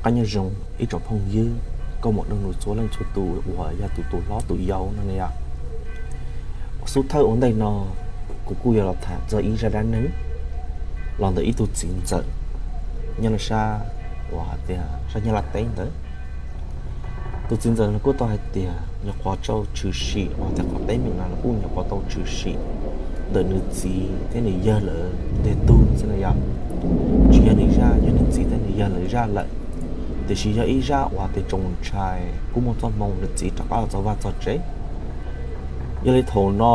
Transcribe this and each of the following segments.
Qab nyob zoo ib tsoom phooj ywg, koj mus dua nus txhua leej txhua tus uas yog tus tus hlob tus yau no na yom. Xub thawj ua ntej no, kuv kuj yuav los tham txog ib zaj dab neeg los ntawm ib tug txiv ntxawm nyob rau sab uas hais tias sab Nyab Laj teb ntawd. Tus txiv ntxawm no kuj tau hais tias nyuam qhuav tau tshwm sim uas tias qhov teeb meem no kuj nyuam qhuav tau tshwm sim ntawm nws txiv thiab nws yawg lawv nteg tug xwb na yom. Tsis yog nws zaj, yog nws txiv thiab nws yawg lawv zaj lawm, tiam sis yog ib zaj uas tias tsoos ntshai kuj muaj txoj hmoo nws txiv rov qab los txog vaj txog tsev. Yog li thaum no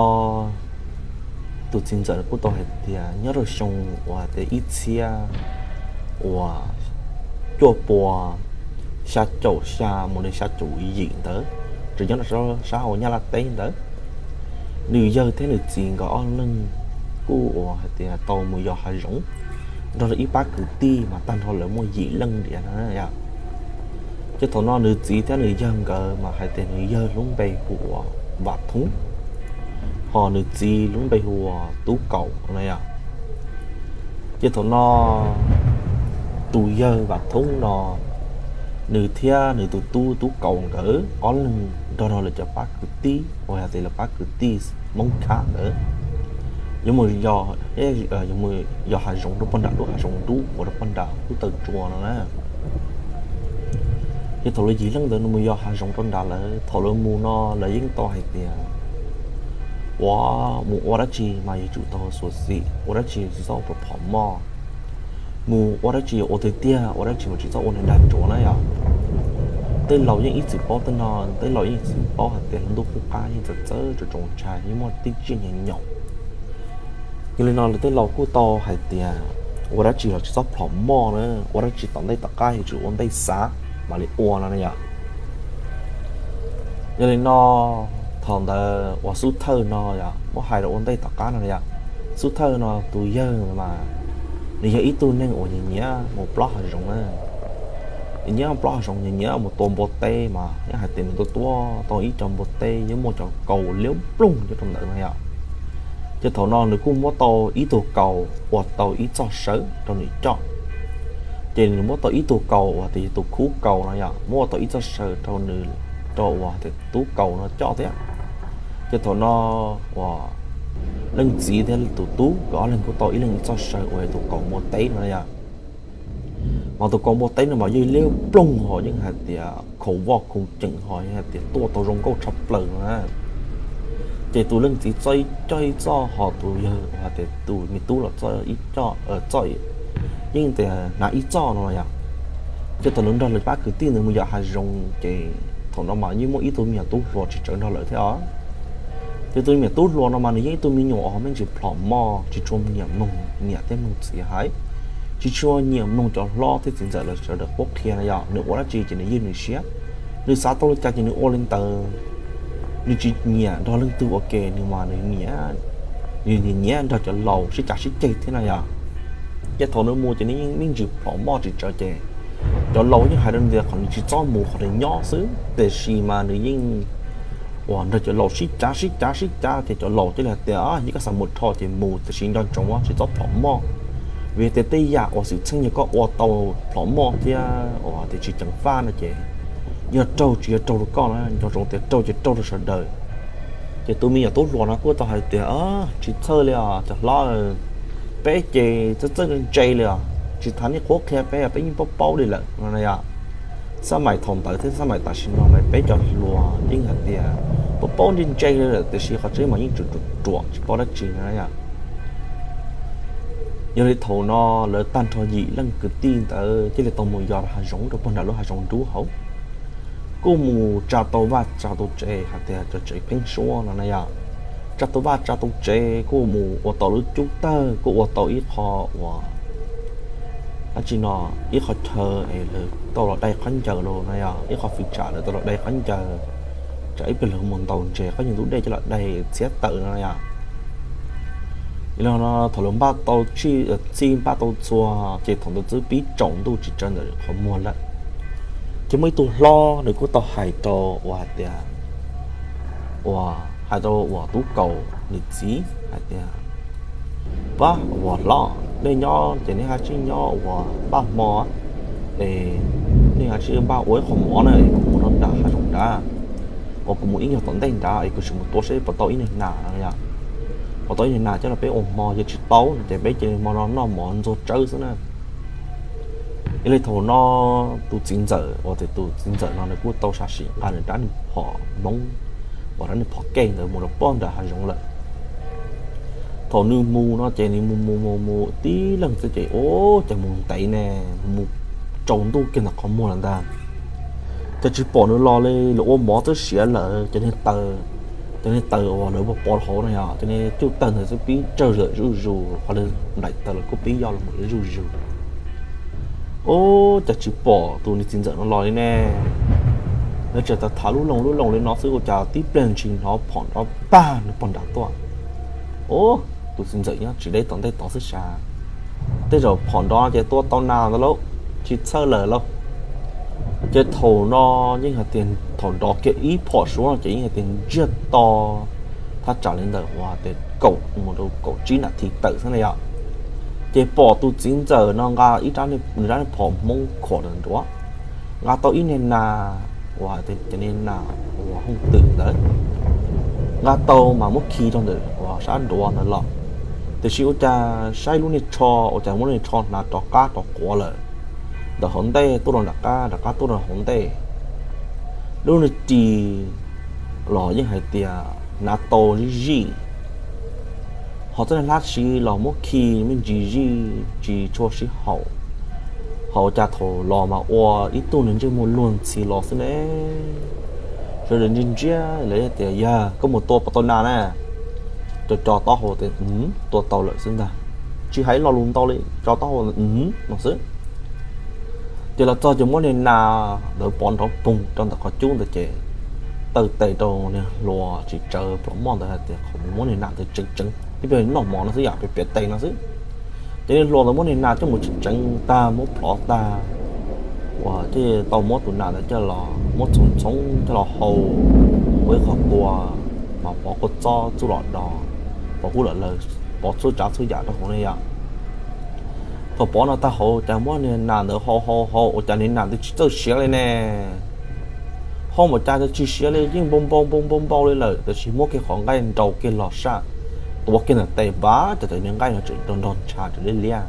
tus txiv ntxawm kuj tau hais tias nyob rau xyoo uas tias ib txhiab uas cuaj pua xya caum xya mus li xya caum yim ntawd, tseem nyob rau sab uas Nyab Laj teb ntawd, nws yawg thiab nws txiv nkawd ob leeg kuj uas hais tias tau mus yos hav zoov nrog rau ib pab kwv tij mas tag nrho lawv muaj yim leej diam no yom. Ces thaum no nws txiv thiab nws yawg nkawd mas hais tias nws yawg lub npe hu ua Vam Thoob, ho nws txiv lub npe hu ua Tub Kaus na yom. Ces thaum no tus yawg Vam Thoob no, nws thiab nws tus tub Tub Kaus nkawd ob leeg nrog rau lawv cov pab kwv tij uas yog tias lawv pab kwv tij Hmoob Khab ntawd yuav mus yos hav zoov rau pog nram lub hav zoov dub uas rau pog nram lub taw tsua no na. Ces thaum lawv yim leej ntawd nws mus yos hav zoov rau nrad lawm, thaum lawv mus no lawv yeej tau hais tias ua, mus ua dab tsi mas yuav tsum tau xyuam xim, ua dab tsi tsis txhob ua phom moj, mus ua dab tsi ua tiag tiag, ua dab tsi mas tsis txhob ua neeg dag tsuav na yom. Tej laus yeej ib txwm paub tej no, tej laus yeej ib txwm paub hais tias lub ntuj qub qab yeej txawv txawv tsoos tshais, yeej muaj tej tsiaj nyaum nyaum. Yog li no lawv tej laus kuj tau hais tias ua dab tsi los tsis txhob phom moj na, ua dab tsi tom ntej tom qab yuav tsum ua ntej xav mam li ua no na yom. Yog li no thaum ntawd uas xub thawj no yog muab hais rau ua ntej tom qab no yom, xub thawj no tus yawg mas nws yog ib tug neeg uas nyiam nyiam mus plob hav zoov na. Nyiam nyiam plob hav zoov, nyiam nyiam mus tua npua teb mas yeej hais tias nws tua tua tau ib co npua teb yeej muaj cov kaus liab ploog nyob rau ntawd no yom. Ces thaum no nws kuj muab tau ib tug kaus ua tau ib txoj saw rau nws coj. Ces nws muab tau ib tug kaus uas tias yog tus khub kaus no yom, muab ua tau ib txoj saw rau nws, rau uas tias Tub Kaus no coj thiab. Ces thaum no uas leej txiv thiab tus tub nkawd ob leeg kuj tau ib leeg ib txoj saw uas yog tus kaus npua teb no yom. Mas tus kaus npua teb no mas yeej liab ploog ho yeej hais tias khaus voj khaus ceem ho yeej hais tias tua tau zoo nkauj tshaj plaws no na. Ces tus leej txiv txoj ib co ib txoj ho tus yawg hais tias tus me tub los txoj ib co, txoj, yeej tias hnav ib txoj no yom. Ces thaum nws nrog lawv pab kwv tij ntawd mus yos hav zoov ces thaum no mas yeej muaj ib tug me nyuam tub hluas tsis tsawv nrog lawv thiab os. Ces tus me nyuam tub hluas no mas nws yeej ib tug me nyuam uas me ntsis plhom moj, tsis tshua nyiam mloog niam thiab mloog txiv hais, tsis tshua nyiam mloog cov hlob thiab txiv ntxawm lawv sawv daws qhuab qhia no yom. Nws ua dab tsi ces nws ywj nws siab, nws xav tau li cas ces nws ua li ntawd. Nws tsis nyiam nrog leej twg ua ke, nws mas nws nyiam, nws nyiam nyiam nrog cov laus sib cav sib ceg thiab no yom. Ces thaum nws mus ces nws yeej me ntsis plhom moj tsis tsawv ces cov laus yeej hais rau nws tias kom nws tsis txhob mus, kom nws nyob xwb, tiam sis mas nws yeej uas nrog cov laus sib cav sib cav sib cav ces cov laus thiaj li hais tias yog koj xav mus rho ces mus, tiam sis nco ntsoov tsis txhob plhom moj, vim tias tej yam uas xwm txheej yog koj ua tau plhom moj thiab uas tias tsis ceev faj no ces yog raug tsis yog raug rau koj na, nco ntsoov tias raug ces raug rau sawv daws. Ces tus me nyuam tub hluas no kuj tau hais tias tsis txhawj li os cov hlob, peb ces txawj txawj ntse li os, tsis tas nej qhuab qhia peb, peb yeej paub paub li lawm no na yom. Xab maim thaum ntawd thiab xab maim tam sim no mas peb cov hluas yeej hais tias paub paub ntse ntse li lawm, tiam sis qhov tseeb mas yeej tseem ruam ruam tsis paub dab tsi no na yom. Yog li thaum no lawv tag nrho yim leej kwv tij ntawd thiaj li tau mus yos hav zoov rau puag nram lub hav zoov dub hauv, kuj mus tsa tau vaj tsa tau tsev hais tias cov tsev pheeb suab no na yom. Tsa tau vaj tsa tau tsev, kuj mus ua tau lub cub tawg, kuj ua tau ib qho uas dab tsi no, ib qho chaw es lawv tau los dai khaub ncaws los no yom, ib qho fwm tsam lawv tau los dai khaub ncaws, tsam ib pliag lawv mus ntaus ntses khaub ncaws ntub dej coj los dai txhiab tawm no yom. Yog li no thaum lawv npaj tau txhij npaj tau txhua, ces thaum ntawd twb pib tsaus ntuj tsis tsawg ntawm qhov muag lawm. Ces muaj ib tug hlob nws kuj tau hais rau uas hais tias, uas hais rau uas Tub Kaus nws txiv hais tias, pab uas hlob, nej nyob ces nej haj tsij nyob uas npaj hmo es nej tsis npaj ua ib qho mov na, kuv mus rau nram hav zoov nrad, uas kuv mus ib nyuag tom ntej nrad es kuv tsis mus tua seb puas tau ib niag nas no yom. Puas tau ib niag nas coj los peb ua hmo, yog tsis tau no ces peb cia li hmo no noj mov ntxuag tsawb xwb na. Yog li thaum no tus txiv ntxawm uas tus txiv ntxawm no nws kuj tau sam sim nqa nws rab niag phom hmoob uas rab niag phom kej ntawd mus rau pem nram hav zoov lawm. Thaum nws mus no ces nws mus mus mus mus tib leeg xwb ces ua cas mus ntev ne, mus tsaus ntuj kiag ntawm qhov muag lawm ntag. Ces tsis pom nws los li, lawv ua mov twb siav lawm, cov niag taws, cov niag taws uas lawv pov hauv no yog cov niag cuj taws ntawd twb pib tsawg lawm zuj zus, qhov lawv nplaim taws los kuj pib yoj los mus zuj zus. Ua cas tsis pom tus niag txiv ntxawm no los li ne? Lawv tseem tham tham lub loog lub loog li no xwb ua cas tib pliag ntshis hnov phom nrov pag nws pog nram tuaj. Ua, tus txiv ntxawm nyob tsis deb tom ntej tod xwb sas, tej zaum phom nrov ces tua tau nas ntawd lauj, tsis txhawj lawm lauj. Ces thaum no yeej hais tias thaum nrov kiag ib phom suab no ces yeej hais tias ntsiag to thaj tsam li ntawm uas tias kaum mus rau kaum tsib nas this tawm xwb na yom. Ces pom tus txiv ntxawm no nqa ib rab, nws rab phom hmoob khuam ntawm nruav, nqa tau ib niag nas uas cov niag nas uas hooj twm ntawd, nqa tau mas muab khi rau ntawm uas sab nruav ntawd los. Tiam sis ua cas saib lub niag tsho ua cas muab lub niag tsho hnav rov qab rov quav lawm, ntawm hauv ntej tuaj rau nram qab, nram qab tuaj rau hauv ntej. Lub niag ris los yeej hais tias hnav tau zij zij, ho txoj niag hlab siv los muab khi me ntsis zij tsis tshua sib haum. Ho ua cas thaum los mas ua ib tug nws ntsej muag luag ntxhi los xwb ne. Sawv daws ntsia ntsia lawv tias, yog koj mus tua puas tau nas na? Co co taub hau tias, tua tau lawm xwb ntag. Tsis hais lo lus ntau li, co taub hau no xwb. Ces los txog ces muab niag nas ntawd pov nrov poog rau ntawm qhov cub ntawd ces taw tes rau niag hluas tsis tsawv plob moj ntawd hais tias, qhov mus muab niag nas ntawd tseev tseev tib pliag noj mov no xwb yom, piav piav tes no xwb. Ces niag hluas ntawd muab niag nas coj mus tseev tseev tag muab plhov tag, uas ces tau muab tus nas ntawd coj los muab txhoov txhoov coj los hau ua ib qho tua, mas pov kua txob txuj lom do, pov kub lom lawg, pov txhua tsav txhua yam rau hauv ne yom. Thaum pov no tag hauv cas muab niag nas ntawd hau hau hau ua cas niag nas ntawd tsis txawj siav li ne. Hau npaum cas tsis siav li, yeej npau npau npau npau npau li lawm, tab sis muab kiag qhov nqaij nrau kiag los saj, tuav kiag ntawm tes npab ces niag nqaij no tseem nrog nrog ntshav tseem liab liab.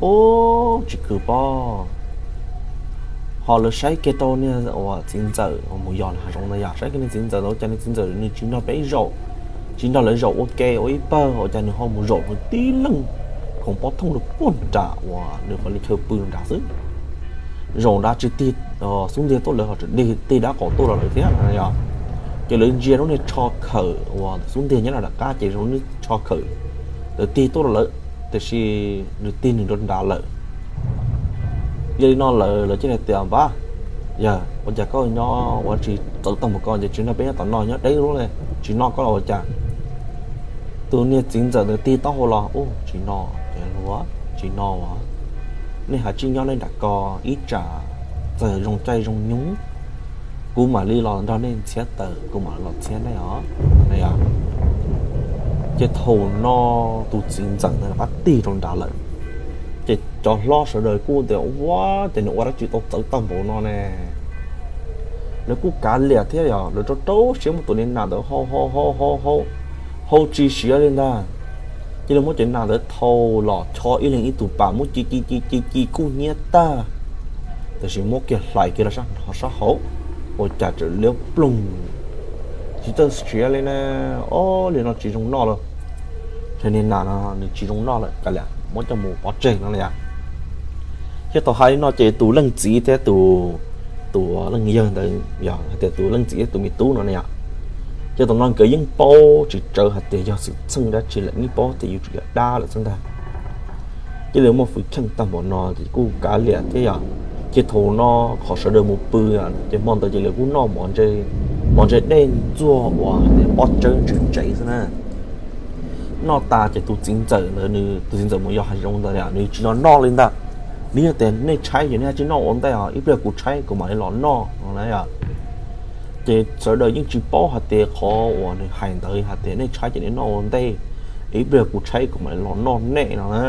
Ub, tsis khwv pob. Ho lawv saib kiag rau niag uas txiv ntxawm uas mus yos hav zoov ntawd yom, saib kiag niag txiv ntxawm ntawd ua cas niag txiv ntxawm nws tsis nrog peb zaum, tsis nrog lawv zaum ua ke ua ib pawg, ua cas nws ho mus zaum nws tib leeg khoov pob thooj rau puag nram uas nws qhov chaw pw nrad xwb. Zaum nrad tsis tig xub ntiag tuaj lawv ho tseem tig dab qaum tuaj rau lawv thiab no yom. Ces lawv ntsia lub niag tsho khawm uas xub ntiag nyob rau nram qab ces zoo lub niag tsho khawm ntawd tig tuaj rau lawv, tiam sis nws tig nws rau nrad lawm. Yog li no lawv, lawv thiaj li tias, npab, yog ua cas koj nyob ua tsis txawv tag npaum ko ces tsis nrog peb nyob tom no, nyob deb lub li, tsis noj koj los ua cas? Tus niag txiv ntxawm ntawd tig taub hau los, ub, tsis noj, tsis noj as. Nej haj tseem nyob nej nram ko, ib tsam txawm zoo caij zoo nyoog kuv mam li los nrog nej ntxhiab taws, kuv mam li los ntxhiab nej os. Ces thaum no tus txiv ntxawm ntawd rov qab tig rau nrad lawm. Ces cov hlob sawv daws kuj tias, ua cas nws ua dab tsi tau txawv tag npaum no ne? Lawv kuj kav liam thiab yog lawv rau rau siab muab tus niag nas ntawd hau hau hau hau hau, hau tsis siav li ntag. Cia li muab cov nas ntawd thau los cho ib leeg ib tug pas muab ci ci ci ci ci kub hnyiab tag, tiam sis muab kiag hlais kiag rau sab hauv, ua cas tseem liab ploog, tsis txawj siav li na. Ob, li no tsis zoo noj lawm. Niag nas no nws tsis zoo noj lawm, kav liam muab coj mus pov tseg no na yom. Thiab thaum hais li no ces tus leej txiv thiab tus, tus leej yawg ntawd yog hais tias tus leej txiv thiab tus me tub no na yom, ces thaum no nkawd yeej paub tsis tsawv hais tias yog xwm txheej dab tsi lawm, yeej paub tias yuav tsum yog dab lawm xwb ntag. Cia li muaj fwv kheej tag npaum no ces kuj kav liam thiab yom. Ces thaum no qhov sawv daws mus pw, ces hmo ntawd ces lawv kuj noj mov ntse dej ntxuag uas pob tsawb ntsws tsev xwb na. Noj tas ces tus txiv ntxawm ntawd, tus txiv ntxawm mus yos hav zoov ntawd nws tsis los noj li ntag. Nws yog tias nej tshaib ces nej tsis noj ua ntej os, ib pliag kuv tshaib kuv mam li los noj no na yom. Ces sawv daws yeej tsis paub hais tias qhov uas nws hais ntawd hais tias nej tshaib ces nej noj ua ntej, ib pliag kuv tshaib kuv mam li los noj nej no na.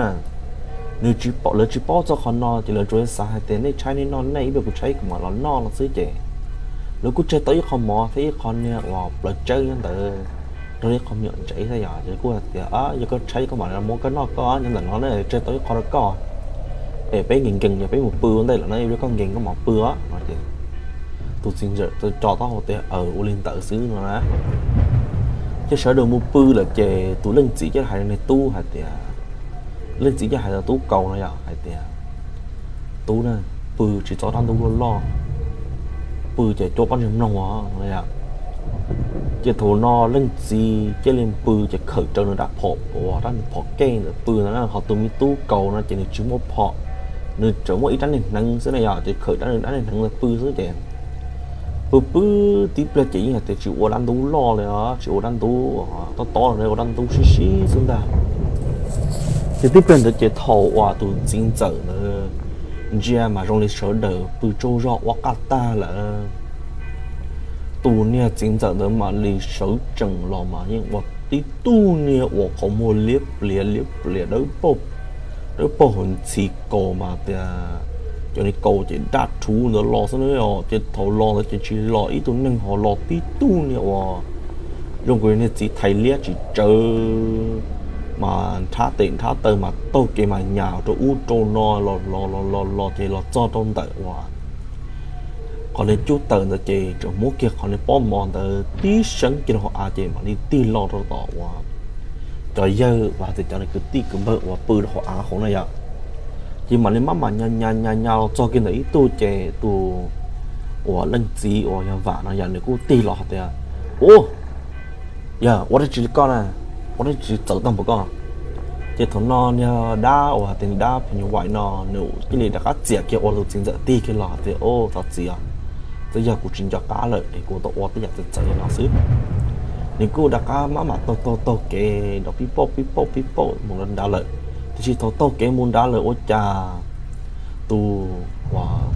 Nws tsis paub, lawv tsis paub txog qhov no ces lawv tsuas xav hais tias nej tshaib nej noj nej ib pliag kuv tshaib kuv mam los noj no xwb ces lawv kuj tseg tau ib qho mov thiab ib qho niag uas plaws tsawb nyob ntawd nrog ib qho me nyuam ntsev thiab yom, ces kuj hais tias yog koj tshaib koj mam muab koj noj koj nyob ntawm no ne, tseg tau ib qho rau koj es peb nkees nkees yog peb mus pw ua ntej lawm no, ib pliag koj nkees koj mam pw no ces tus txiv ntxawm txawm tso taub hau tias aws ua li ntawd xwb no na. Ces sawv daws mus pw lawm ces tus leej txiv coj hais rau niag tub hais tias, leej txiv coj hais rau tub kaus no yom hais tias tub na, pw tsis txhob dab ntub loj loj, pw ces cuab pob ntseg mloog os no. Ces thaum no leej txiv cia li pw ces khawm rawv nws rab phom uas rab phom kej ntawd pw ntawd na, ho tus me tub kaus no ces nws tsis muaj phom, nws tseem muaj ib rab niag hneev xwb na yom, ces khawm rawv nws rab niag hneev ntawd pw xwb ces pw pw tib pliag ces yeej hais tias tsis ua dab ntub loj li os, tsis ua dab ntub tob tob li, ua dab ntub sib sib xwb ntag. Ces tib pliag ntawd ces thaum uas tus txiv ntxawm ntawd ntsia mas zoo li sawv daws pw tsaug zog ua qaj tag lawm, tus niag txiv ntxawm ntawd mam li sawv tsees los mas yeej ua tib tug niag uas qhov muag liab plias liab plias dawb paug, dawb paug hauv ntxhi kaus mas tias cov niag kaus ces daj rhuv ntawd los xwb na. Ces thaum los ntawd ces tsis los ib tug neeg ho los tib tug niag uas zoo li niag txiv thais liab tsis tsawv, mas nrhab tes nrhab taw mas taug kev mas nyas rau ub rau no los los los los los ces los txog rau ntawm uas qhov niag cub taws ntawd ces tseem muab kiag qhov niag pob mov ntawd tib seeb kiag rau hauv av ces mam li tig los rau tom uas cov yawg uas hais tias cov kwv tij kwv npawg uas pw rau hauv av hauv na yom. Ces mam li maj mam nyas nyas nyas los txog kiag ntawm ib tug ces tus uas leej txiv uas yog Vam no yom nws kuj tig los hais tias, Ub, yog ua dab tsi li koj na? Ua dab tsi txawv tag npaum koj? Ces thaum no niag dab uas hais tias dab phim nyuj vais no nws cia li rov qab txiam kiag ua tus txiv ntxawm tig kiag los hais tias, Ub, thov txim os, twb yog kuv tsis nco qab lawm es kuv tau ua tej yam txawv txawv li no xwb. Nws kuj rov qab maj mam taug taug taug kev nrov pib pauj pib pauj pib pauj mus nrad lawm. Tiam sis thaum taug kev mus nrad lawm ua cas tus,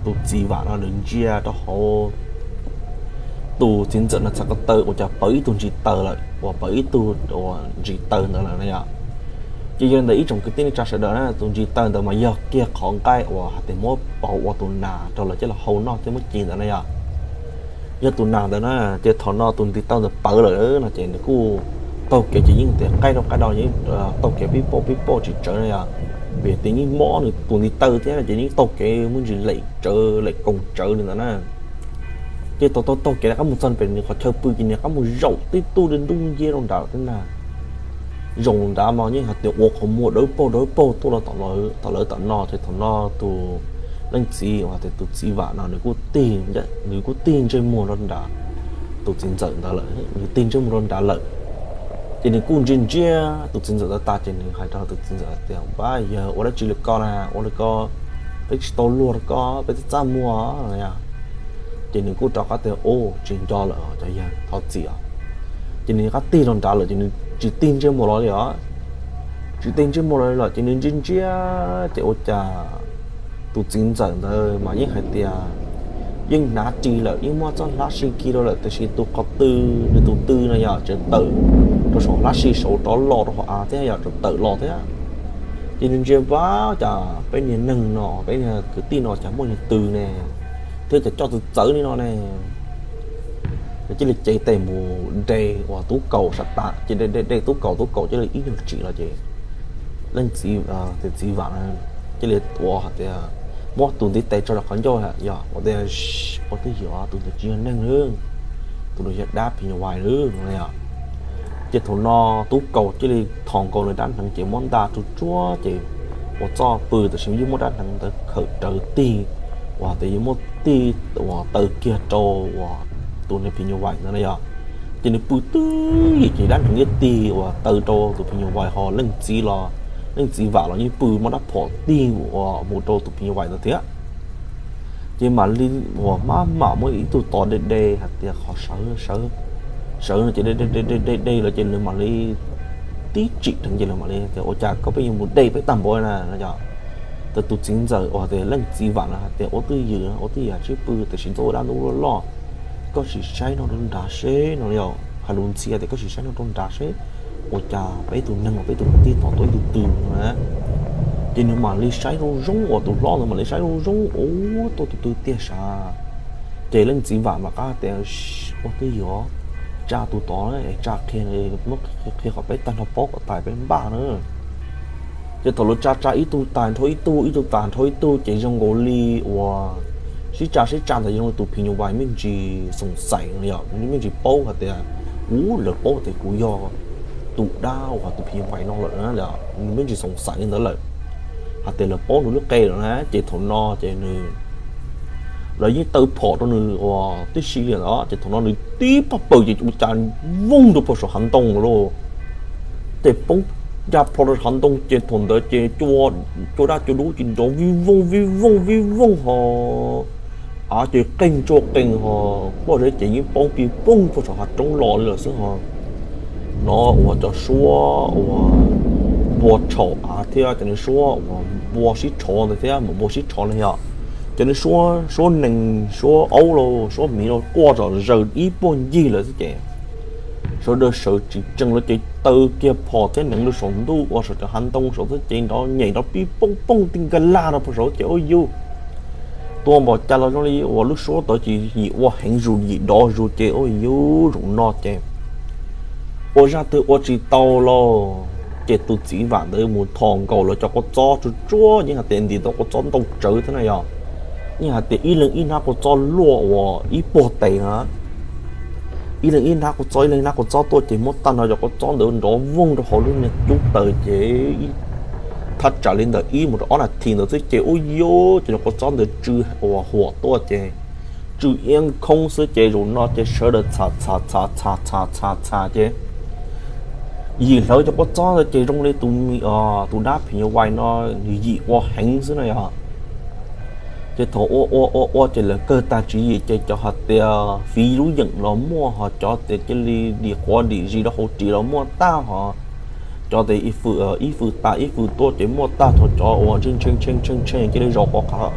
tus txiv Vam no nws ntsia rau hauv tus txiv ntxawm no txhais ko taw ua cas pawv ib tug ntsis taw lawm, uas pawv ib tug ntsis taw ntawd lawm na yom. Ces yog li ntawd ib tsoom kwv tij neej tsa sawv daws na, tus ntsis taw ntawd mas yog kiag qhov nqaij uas hais tias muab pauv ua tus nas rau lawv coj los hau noj thiab muab ci ntawd na yom. Yog tus nas ntawd na, ces thaum no tus ntsis taw ntawd pawv lawm no ces nws kuj taug kev ces yeej tias qaij rau qaij rau yeej taug kev pib pauj pib pauj tsis tsawv na yom. Vim tias yeej mob nws tus ntsis taw thiab ces yeej taug kev muaj ntsis lem tsawv lem koos tsawv li ntawd na. Ces thaum taug taug kev rov qab mus txog pem nws qhov chaw pw ces nws rov qab mus zaum tib tug dej ntub nciab rau nrad thiab ntag. Zaum nrad mas yeej hais tias ua qhov muag dawb paug dawb paug tuaj los tom lawv tom no ces thaum no tus leej txiv uas hais tias tus txiv Vam no nws kuj tig, nws kuj tig ntsej muag rau nrad, tus txiv ntxawm ntawd lawm, nws tig ntsej muag rau nrad lawm. Ces nws kuj ntsia ntsia tus txiv ntxawm ntawd tas ces nws hais rau tus txiv ntxawm tias, Pab yawg, ua dab tsi li koj na? Ua li ko peb tsis tau luag rau koj, peb twb txaj muag no. Ces nws kuj rov qab tias, Ub, tsis nco lawm cov yawg, thov txim os. Ces nws rov qab tig los nrad lawm ces nws tsis tig ntsej muag los li os. Tsis tig ntsej muag los li lawm ces nws ntsia ntsia ces ua cas tus txiv ntxawm ntawd mas yeej hais tias yeej hnav ris lawm, yeej muab txoj hlab sib khi rau lawm tiam sis tus qhov tw, nws tus tw no yog tseem tawm rau saum hlab sib saud rov los rau hauv av thiab yog tseem tawm los thiab. Ces nws ntsia, Pab, cas peb niag neeg no, peb niag kwv tij no cas muaj niag tw ne, thiab cas coj txawv txawv li no ne? Nws cia li cev tes mus de uas tub kaus sab tas ces de de de tub kaus, tub kaus cia li ib nyuag tsim los ces leej txiv, tus txiv Vam cia li ua hais tias muab tus ntiv tes tso rau qhov ncauj yog ua tias, Ua twj ywm, tus ntawd tsis yog neeg nawb, tus ntawd yog dab phim nyuj vais nawb no. Ces thaum no tub kaus cia li thos nkaus nws rab hneev ces muab nta tsuj tsuab ces ua txuj pw, tab sis yeej muab rab hneev ntawd khawm rawv tig uas tias yeej muab tig uas taw kiag rau uas tus niag phim nyuj vais ntawd na yog. Ces nws pw twj ywm ces rab hneev yeej tig uas taw rau tus phim nyuj vais, ho leej txiv los, leej txiv Vam los yeej pw muab rab phom tig uas mus rau tus phim nyuj vais ntawd thiab. Ces mam li uas maj mam muaj ib tug tod de de hais tias qhov sawv, sawv no ces de de de de de lawm ces nws mam li tib tsim dheev ces lawv mam li tias, Ua cas koj pheej yuav mus de peb tag npaum na? Ces tus txiv ntxawm uas tias leej txiv Vam no hais tias, Ua twj ywm, ua twj ywm, tsis pw, tiam sis txhob ua dab ntub loj loj, koj sim saib no rau nrad seb no, hais lus ntxhi tias koj sim saib no rau nrad seb ua cas peb tus neeg uas peb tus kwv tij thov tau ib tug tw no na. Ces nws mam li saib zoo zoo uas tus hlob ntawd mam li saib zoo zoo ua tuaj tus twg tiag sav. Ces leej txiv vam mam qab tias, ua twb yuav tsa tus tod, tsa qhia, muab qhia qhov peb tag nrho paub kom tag peb npaj na. Ces thaum lawv tsa tsa ib tug tag nrho ib tug, ib tug tag nrho ib tug ces zoo nkaus li uas sib tsa sib tsa ntawd zoo li tus phim nyuj vais me ntsis xoom xaiv, me ntsis paub hais tias, u, lawv paub tias kuv yog tus dab uas tus phim nyuj vais no lawm, nws me ntsis xoom xaiv li ntawd lawm, hais tias lawv paub nws lub qe lawm na. Ces thaum no ces nws, lawv yeej taw phom rau nws uas tib si li ntawd ces thaum no nws tib pag paws ces ua cas voog rau puag saum hav ntoo lawm lauj. Ces poob ya plho rau hav ntoo ces thaum ntawd ces cua daj cua dub ces nrov vij voog vij voog vij voog ho, av ces qeeg tsuag qeeg ho, pob zeb ces yeej poob pij poog puag saum hav roob los li lawm xwb ho. Hnov uas cov suab uas npua tshau av thiab cov niag suab uas npua sib tshov ntawd thiab, npua sib tshov na yog, cov niag suab, suab nees suab aub los suab miv los quaj zom zaws ib puag ncig lawm xwb ces sawv daws sawv tsis tsees lawm ces taw kiag phom thiab nees rau saum ntuj uas saum cov hav ntoo saud xwb ces nrov nyem nrov pij pooj pooj ti nka lag rau puag saud ces ua yus, tua npaum cas los zoo li uas lub suab tawd ces yim ua heev zus yim dov zus ces ua yus, zaum no ces ua zaj twg ua tsis tau lauj. Ces tus txiv vam ntawd mus thom nkaus lawv cov kua txob tsuag tsuag, yeej hais tias ntim tau kua txob ntau tsawv thiab na yog, yeej hais tias ib leeg ib hnab kua txob luaj uas ib puag tes na. Ib leeg ib hnab kua txob, ib leeg ib hnab kua txob tuaj ces muab tag nrho cov kua txob ntawd nrov voog rau hauv lub niag cub taws ces thaj tsam li ntawm ib mus rau ob nas this ntawd xwb ces ua yus, ces cov kua txob ntawd tsw uas huam tuaj ces tsw iab khoob xwb ces zaum no ces sawv daws txham txham txham txham txham txham txham ces yim hlawv cov kua txob ntawd ces zoo li tus, tus dab phim nyuj vais no nws yim ua heev xwb na yog. Ces thaum ua ua ua ua ces lawv kawg tag tswv yim ces cov hais tias fiv lub yeem los muaj, ho cov tias cia li dim quav dim zis rau hauv ris los muaj tag ho, cov tias ib fwm tas ib fwm tuaj ces muaj tag, thaum cov uas ntshee ntshee ntshee ntshee cia li zaum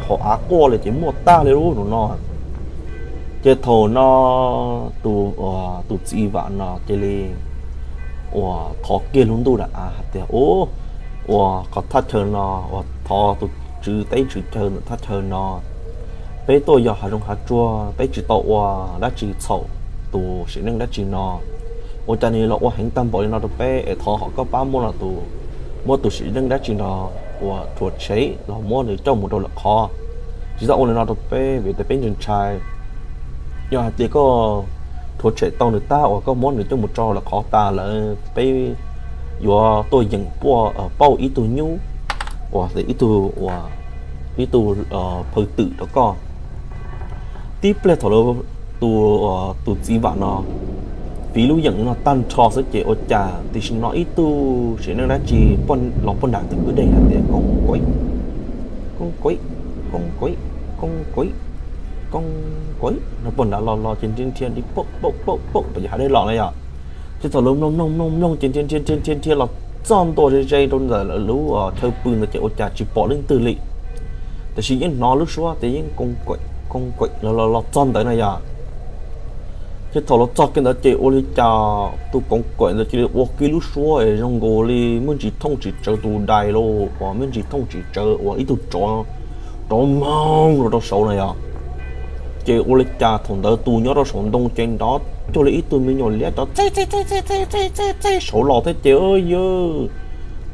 qhov av quaj li ces muaj tag li lub no. Ces thaum no tus txiv vam no cia li uas thov kiag lub ntuj lam av hais tias, u, uas qhov thaj chaw no uas thov tus tswv teb tswv chaw ntawm thaj chaw no, peb tuaj yos hav zoov hav tsuag peb tsis tau ua dab tsi txhaum tus sim neej dab tsi no, ua cas nws los ua heev tag npaum li no rau peb es thov hom koj pab muab los tus, muab tus sim neej dab tsi no uas rhuav tshem los muab nws coj mus rau lwm qhov. Tsis txhob ua li no rau peb vim tias peb ntshai ntshai. Yog hais tias koj rhuav tshem tau nws tag uas koj muab nws coj mus tso lawm qhov tas lawm peb yuav tuaj yeem puaj pauj ib tug nyuj uas ib tug, ib tug phaw twm rau koj. Tib pliag thaum tus txiv vam no fiv lub yeem no tag nrho xwb ces ua cas tam sim no ib tug sim neej dab tsi los puag nram tus kwj deg hais tias, koob kuaim, koob kuaim, koob kuaim, koob kuaim, koob kuaim no puag nrad los los ces nrhiav nrhiav pauj pauj pauj pauj tom ces hav dej los na yog. Ces thaum lawv mloog mloog mloog mloog ces nrhiav nrhiav nrhiav nrhiav los txog ntua ze ze rau ntawm lawv lub chaw pw ntawd ces ua cas tsis pom leej twg li. Tiam sis yeej hnov lub suab tias yeej koob kuaim koob kuaim los los los txog ntawd na yog. Ces thaum los txog kiag ntawd ces ua li cas tus koob kuaim ntawd cia li ua kiag lub suab es zoo nkaus li muaj ntsis thooj tsis tsawv tus dais los uas muaj ntsis thooj tsis tsawv uas ib tug tsov rov moog rau rau saud na yog. Ces ua li cas thaum ntawd tus nyob rau saum ntoo ces nrov cuag li ib tug me nyuam liab cov txej txej txej txej txej txej txej saud los thiab ces yog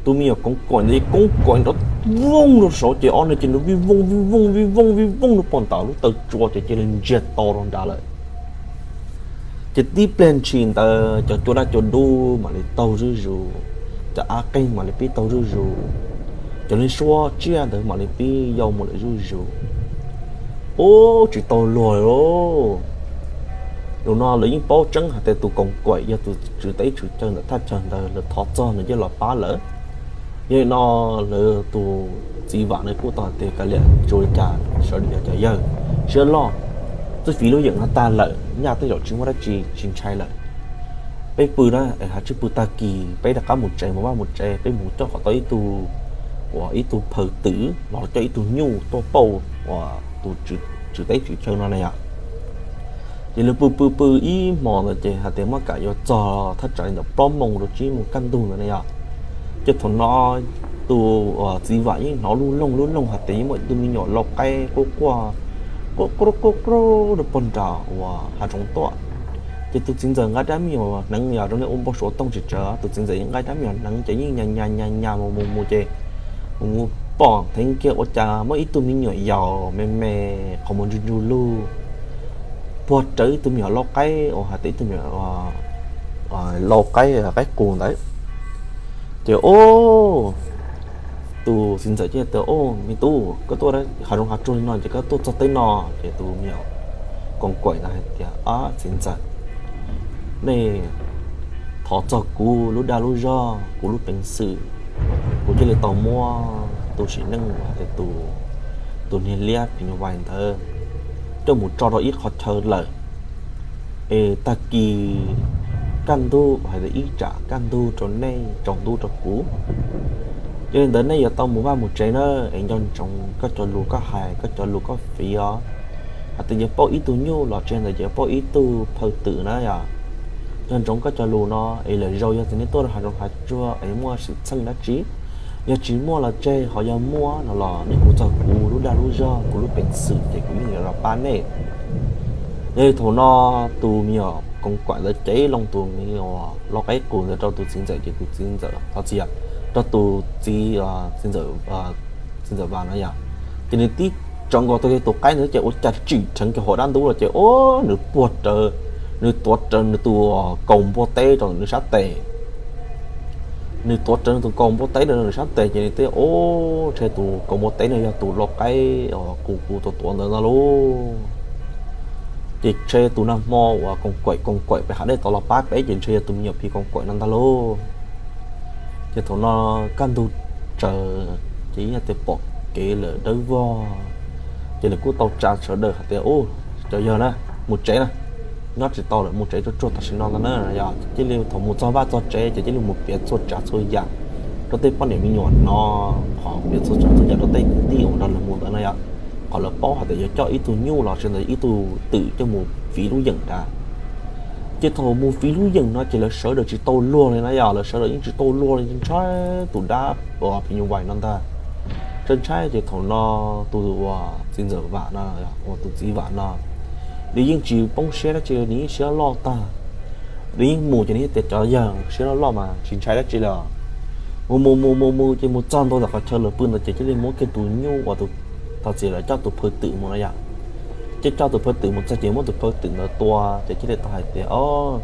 tus me nyuam koob kuaim ntawd koob kuaim nrov vooj rau saud ces ob neeg ces nrov vij vooj vij vooj vij vooj vij vooj rau puag nram lub taw tsua ces cia li ntsiag to rau nrad lawm. Ces tib pliag ntshis ntawd cov cua daj cua dub mam li taug zuj zus, cov av qeeg mam li pib taug zuj zus, cov neeg suab tsiaj ntawd mam li pib yau mus lawm zuj zus. Ub, tsis tau luag li lauj. Zaum no lawv yeej paub tseeb hais tias tus koom kuaim yog tus tswv teb tswv chaw ntawm thaj chaw ntawd, lawv thov txog nws yeej los pab lawm. Yog li no lawv tus txiv vam no kuj tau hais tias, kav liam, tsis ua li cas, sawv daws cov yawg siab loj, twb fiv lub yeem no tag lawm, nyaj tej zaum tsis muaj dab tsi, tsis ntshai lawm. Peb pw na, es ha tsij pw tag kis peb rov qab mus tsev, mus vaj mus tsev, peb mus coj kom tau ib tug uas ib tug phaw twm los coj ib tug nyuj tuaj pauj uas tus tswv teb tswv chaw no na yom. Ces lawv pw pw pw ib hmos ntawd ces hais tias muab kam yuav txog thaj tsam li ntawm plaub moos rau tsib moos kaj ntug ntawd na yom. Ces thaum no tus txiv vam yeej hnov lub loog lub loog hais tias yeej muaj ib tug me nyuam lau qaib quaj quaj, quaj quaj quaj rau pog nram uas hav zoov tuaj. Ces tus txiv ntxawm nqa rab me nyuam hneev yog zoo li ua npau suav toog tsis tsawg, tus txiv ntxawm yeej nqa rab me nyuam hneev ces yeej nyas nyas nyas nyas mus mus mus ces mus mus pom theeb kiag ua cas muaj ib tug me nyuam yaus me me qhov muag ntsug ntsug lug puag rawv ib tug me nyuam lau qaib uas hais tias ib tug me nyuam lau qaib, qaib qus ntawd. Ces o, tus txiv ntxawm thiaj tias, O me tub, koj tuaj hav zoov hav tsuag li no ces koj tuaj txog teb no? Ces tus me nyuam koos kaim ntawd hais tias, Ab txiv ntxawm, nej thov txog kuv lub dag lub zog, kuv lub peev xwm, kuv thiaj li tau muab tus sim neej uas hais tias tus, tus niag liab phim nyuj vais ntawd coj mus tso rau ib qhov chaw lawm, es tag kis kaj ntug hais tias ib tsam kaj ntug rau nej tsaus ntuj rau kuv. Yog li ntawd nej yuav tau mus vaj mus tsev na, es nco ntsoov koj cov lus koj hais, koj cov lus koj fiv os. Hais tias yuav pauj ib tug nyuj los tsis, ntawd yuav pauj ib tug phaw twm na yom. Nco ntsoov koj cov lus no es lwm zaus yog tias nej tuaj rau hav zoov hav tsuag es muaj xwm txheej dab tsi, yog tsis muaj los tseg, ho yog muaj no los nej hu txog kuv lub dag lub zog, kuv lub peev xwm ces kuv yeej yuav los pab nej. Yog li thaum no tus me nyuam koos kaim ntawd cev loo tus me nyuam lau qaib qus ntawd rau tus txiv ntxawm ces tus txiv ntxawm thov txim, rau tus txiv, txiv ntxawm, txiv ntxawm Vam no yom, ces nws tib tso nkaus tau kiag tus qaib ntawd ces ua cas tsim dheev kiag hauv dab ntub los ces o, nws puag rawv, nws tuav rawv nws tus kaus npua teb rau nws sab tes. Nws tuav rawv nws tus kaus npua teb rau nws sab tes ces nws teb, O, ntshe tus kaus npua teb no yog tus lau qaib qus kuv tuav tuav ntawd ntag lauj. Ces ntshe tus nag hmo uas koos kaim koos kaim pem hav dej tod los pab peb ces ntshe yog tus me nyuam phim koos kaim no ntag lauj. Ces thaum no kaj ntug tsaws ces ib yam tias pom kev lawm dawb vog, ces lawv kuj tau tsa sawv daws hais tias, U, cov yawg na, mus tsev na, nyob tsis tau lawm, mus tsev tsuag tsuag tam sim no ntag na yom. Cia li thaum mus txog vaj txog tsev ces cia li mus piav txhua tsav txhua yam rau tej poj niam me nyuam no, qhov piav txhua tsav txhua yam rau tej kwv tij uas nrog lawv mus ntawd na yom, kom lawv paub hais tias yuav coj ib tug nyuj los sis ntawd ib tug twm coj mus fiv lub yeem nrad. Ces thaum mus fiv lub yeem no ces lawv sawv daws tsis tau luag li na yom, lawv sawv daws yeej tsis tau luag li, ntshai tus dab uas phim nyuj vais no ntag. Ntshai ntshai ces thaum no tus uas txiv ntxawm Vam no, uas tus txiv Vam no, nws yeej tsis poob siab dab tsi li, nws yeej siab loj tag. Nws yeej mus ces nws yeej tias, Cov yawg, siab loj loj mas tsis ntshai dab tsi li. Mus mus mus mus mus ces mus txog ntua ntawm qhov chaw lawv pw ntawd ces cia li muab kiag tus nyuj uas tus, thov txim, lawv coj tus phaw twm mus no yom. Ces coj tus phaw twm mus txog ces muab tus phaw twm ntawd tua ces cia li tau hais tias, O,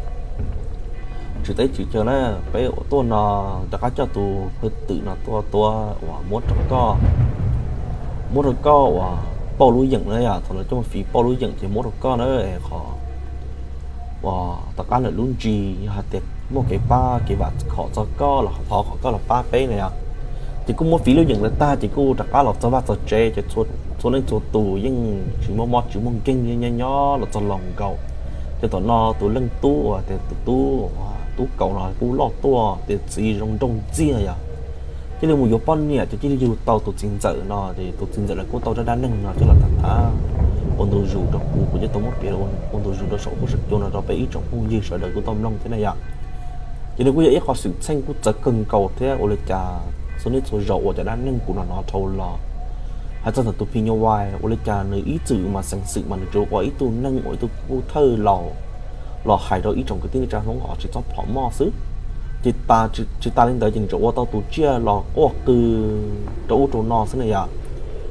tsis teb tsis chaw na, peb tuaj no rov qab coj tus phaw twm no tuaj tua uas muab rau koj, muab rau koj uas pauj lub yeem na yom. Thaum lawv coj mus fiv pauj lub yeem ces muab rau koj na, qhov uas tom qab lawm lub ntsis yog hais tias muaj kev pab kev vam khom txog koj los thov kom koj los pab peb na yom. Ces kuj muab fiv lub yeem ntawd tag ces kuj rov qab los txog vaj txog tsev ces txhua leej txhua tus yeej tsis muaj mob tsis muaj nkeeg, nyob nyob los txog laus nkaus. Ces thaum no tus leej tub uas tias tus tub, tub kaus no kuj loj tuaj tiav txiv zoo nraug ntxiag yom. Cia li mus yuav poj niam ces cia li yug tau tus txiv ntxawm no ces tus txiv ntxawm lawv kuj tau rab dab neeg no coj los tham tham ua ntu zus rau kuv, kuv thiaj tau muab piav ua ntu zus rau saum huab saum cua no rau peb ib tsoom phooj ywg sawv daws kuj tau mloog thiab na yom. Ces nws kuj yog ib qho xwm txheej kuj txawv kawg nkaus thiab ua li cas txhua niaj txhua zaus uas cov dab neeg kuv hnov hnov dhau los hais txog ntawm tus phim nyuj vais ua li cas nws ib txwm mas xeev xwm mas nws tsuas ua ib tug neeg uas ib tug pub thawj laus los hais rau ib tsoom kwv tij neej tsa Hmoob kom tsis txhob phom moj xwb. Ces tsis tas li ntawd ces nws tseem ua tau tus tsiaj los quaj qw rau ub rau no xwb na yom.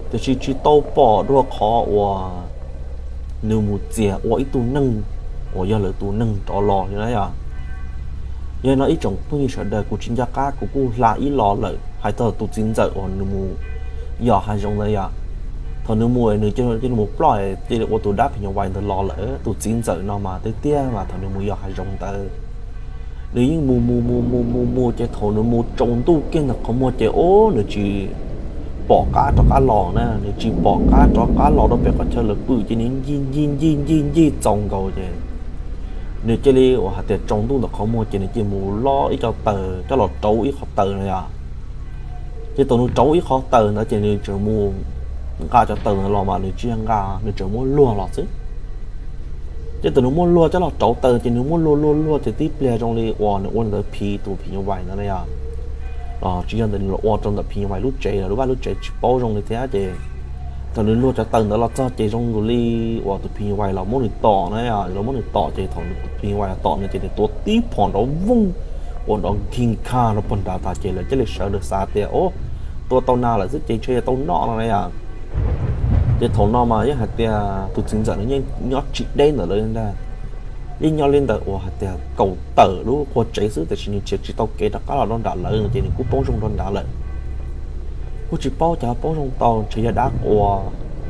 Tiam sis tsis tau pom dua qhov uas nws mus txias ua ib tug neeg uas yog lawv tus neeg rov los li na yom. Yog no ib tsoom phooj ywg sawv daws, kuv tsis nco qab, kuv kuj hla ib los lawm hais txog tus txiv ntxawm uas nws mus yos hav zoov ntawd yom. Thaum nws mus nws cia li mus ploj cia li ua tus dab phim nyuj vais ntawd los lawm. Tus txiv ntxawm no mas tiag tiag mas thaum nws mus yos hav zoov ntawd nws yeej mus mus mus mus mus mus ces thaum nws mus tsaus ntuj kiag ntawm qhov muag ces o, nws tsis pom qab rov qab los na, nws tsis pom qab rov qab los rau pem qhov chaw lawv pw ces nws ncig ncig ncig ncig ncig txaus nkaus ces nws cia li uas hais tias tsaus ntuj ntawm qhov muag ces nws cia li mus lob ib co taws coj los rauv ib qhov taws na yom. Ces thaum nws rauv ib qhov taws ntawd ces nws tseem mus nqa cov taws ntawd los mas nws tsis yog nqa, nws tseem muab luag los xwb. Ces thaum nws muab luag coj los rauv taws ces nws muab luag luag luag ces tib pliag zoo li uas nws ua li ntawd phiv tus phim nyuj vais ntawd na yom. Tsis yog ntawd nws los ua rau ntawm phim nyuj vais lub tsev lawm, lub vaj lub tsev tsis paub zoo li thiab ces thaum nws luag cov taws ntawd los txog ces zoo nkaus li uas tus phim nyuj vais los muab nws tom na, los muab nws tom ces thaum tus phim nyuj vais los tom no ces nws tua tib phom nrov voog uas nrov nkig nkag rau pog nrad tas ces lawv thiaj li sawv daws xav tias, o, tua tau nas lawm xwb ces ntshe yog tau noj no na yom. Ces thaum no mas yeej hais tias tus txiv ntxawm no yeej nyob tsis deb ntawm lawv li ntag, yeej nyob li ntawm uas hais tias kaum tawm lub qua tsev xwb, tiam sis nws nrhiav tsis tau kev rov qab los rau nram lawv no ces nws kuj poob zoo rau nrad lawm. Kuj tsis paub cas poob zoo tau, ntshe yog dab ua,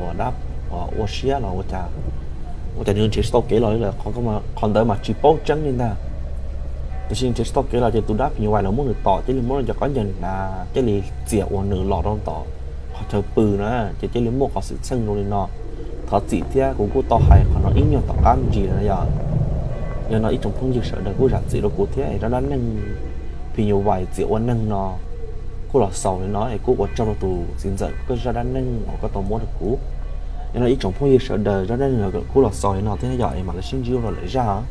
ua dab, ua siab los ua cas, ua cas nws nrhiav tsis tau kev los li lawm. Qhov ntawd mas tsis paub tseeb li ntag, tiam sis nrhiav tsis tau kev los ces tus dab phim nyuj vais los muab nws tom, cia li muab nws cov qaub ncaws hnav, cia li txias uas nws los rau tom qhov chaw pw na, ces cia li muaj qhov xwm txheej zoo li no. Thov txim thiab, kuv kuj tau hais qhov no ib nyuag tom qab me ntsis lawm na yom. Yog no ib tsoom phooj ywg sawv daws kuj zam txim rau kuv thiab, zaj dab neeg phim nyuj vais txias ua neeg no kuj los xaus li no es kuj ua tsaug rau tus txiv ntxawm koj zaj dab neeg uas koj tau muab rau kuv. Yog no ib tsoom phooj ywg sawv daws, zaj dab neeg no kuj los xaus li no thiab yom, es mam li sib ntsib rau lwm zaj.